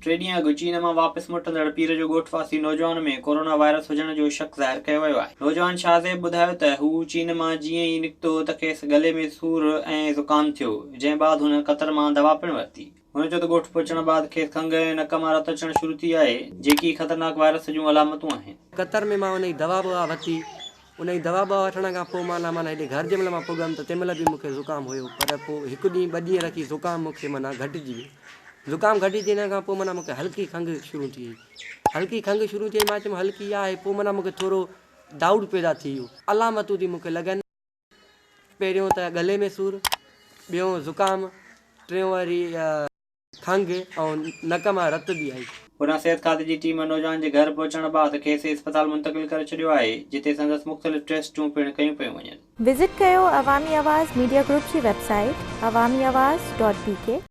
ٽي ڏينهن اڳ چين مان واپس موٽندڙ پير جو ڳوٺ واسي نوجوان ۾ ڪورونا وائرس هجڻ جو شڪ ظاهر ڪيو ويو آهي. نوجوان شاهزيب ٻڌايو ته هو چين مان جيئن ئي نڪتو ته کيس ڳلي ۾ سور ۽ زڪام ٿيو، جنهن بعد هن قطر مان دوا پڻ ورتي. هن چيو ته ڳوٺ پهچڻ بعد کيس کنگهه ۽ نڪ مان رت اچڻ شروع ٿي آهي، جيڪي خطرناڪ وائرس جون علامتون آهن. قطر ۾ مان انهي دوا ٻوا ورتي، انهيء دوا ٻوا وٺڻ کان پوء معنيٰ معنيٰ هيڏي گهر جنهن مهل مان پڳم ته تنهن مهل به مون کي زڪام هيو پر پوء هڪ ڏينهن ٻه ڏينهن رکي زڪام مون کي معنيٰ گهٽجي ويو. زڪام گهٽجي وڃڻ کان پوء معنيٰ مون کي هلڪي کنگهه شروع ٿي وئي. هلڪي کنگهه شروع ٿي وئي مان چيم هلڪي آهي پوء معنيٰ مون کي ٿورو ڊائوٽ پيدا ٿي ويو. علامتون ٿي مون کي لڳن. پهريون ته ڳلي ۾ سور، ٻيون زڪام، ٽيون وري. کنگهه ۽ نڪ مان رت به آئي. هوڏانهن صحت کاتي جي ٽيم نوجوان جي گهر پهچڻ بعد کيس اسپتال منتقل ڪري ڇڏيو آهي، جتي سندس مختلف ٽيسٽون پڻ ڪيون پيون وڃن. وزٽ ڪيو عوامي آواز ميڊيا گروپ جي website Awami Awaz dot B K.